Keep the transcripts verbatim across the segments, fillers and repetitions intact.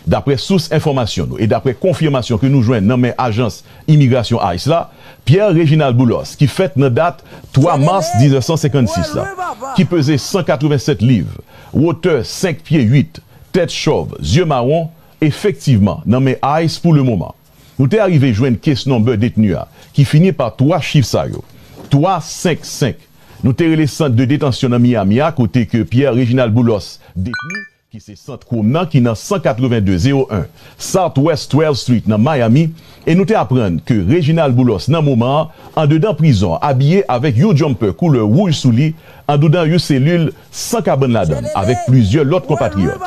Daprè sous enfòmasyon nou e daprè konfimasyon ke nou jwenn nan men ajans imigrasyon ice la, Pierre Réginald Boulos, ki fèt nan dat twa mas diznèf san senkannsis la, ki peze san katrevennsèt liv, wotè senk pye uit, tèt chòv, zye mawon, efektivman nan men ice pou lemoman. Nou te arive jwenn case number detni a, ki fini pa twa chif sa yo, twa senk senk. Nou te rele sant de detansyon nan Miami a, kote ke Pierre Réginald Boulos detni, ki se sant Chrome nan, ki nan san katreven de zewo en Southwest twelfth Street nan Miami, e nou te aprann ke Réginald Boulos nan moman an, andedan prizon an, abiye avèk yon jumper koulè wouj sou li, andedan yon selil san kabann ladan l, avèk plizyè lòt konpatriyòt.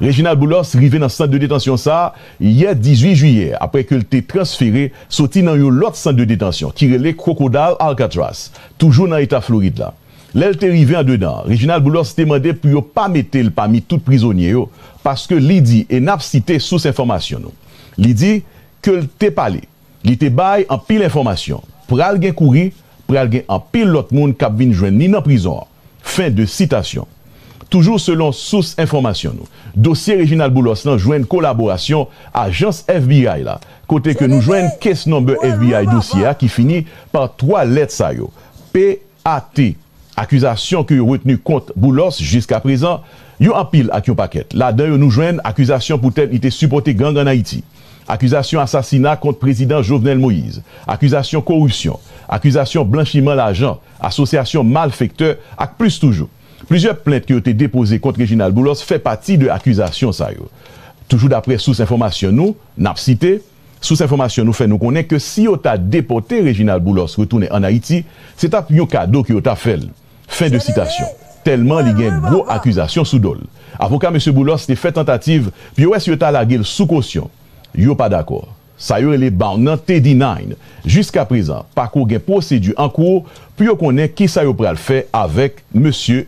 Réginald Boulos rive nan sant de detansyon sa a yè dizuit jiyè, apre ke l te transfere soti nan yon lòt sant de detansyon ki rele Crocodile Alcatraz, toujou nan eta Florid la. Lè l te rive andedan an, Réginald Boulos te mande pou yo pa mete l pami tout prizonye yo, paske li di, e n ap site sous enfòmasyon nou, li di ke l te pale, li te bay anpil enfòmasyon, pral gen kouri, pral gen anpil lòt moun k ap vin jwenn li nan prizon an. Fen de sitasyon. Toujou selon sous enfòmasyon nou, dosye Réginald Boulos lan jwenn kolaborasyon ajans F B I la, kote ke nou jwenn case number F B I dosye a ki fini pa twa lèt sa yo, P A T. Akizasyon ke yo retni kont Boulos jiskaprezan, yo anpil ak yon pakèt. Ladan yo nou jwenn akizasyon poutèt li te sipòte gang ann Ayiti, akizasyon asasina kont Prezidan Jovenel Moïse, akizasyon koripsyon, akizasyon blanchiman lajan, asosyasyon malfektè ak plis toujou. Plizyè plent ke yo te depoze kont Réginald Boulos fè pati de akizasyon sa yo. Toujou daprè sous enfòmasyon nou, n ap site, sous enfòmasyon nou fè nou konnen ke si yo ta depòte Réginald Boulos retounen ann Ayiti, se t ap yon kado ke yo ta fè l. Fen de sitasyon. Tèlman li gen gwo akizasyon sou do l. Avoka mesye Boulos te fè tantativ pou yo wè si yo ta lage l sou kosyon. Yo pa dakò. Sa yo rele bond nan te deny. Jiskaprezan, pako gen pwosedi an kou pou yo konnen kisa yo pral fè avèk mesye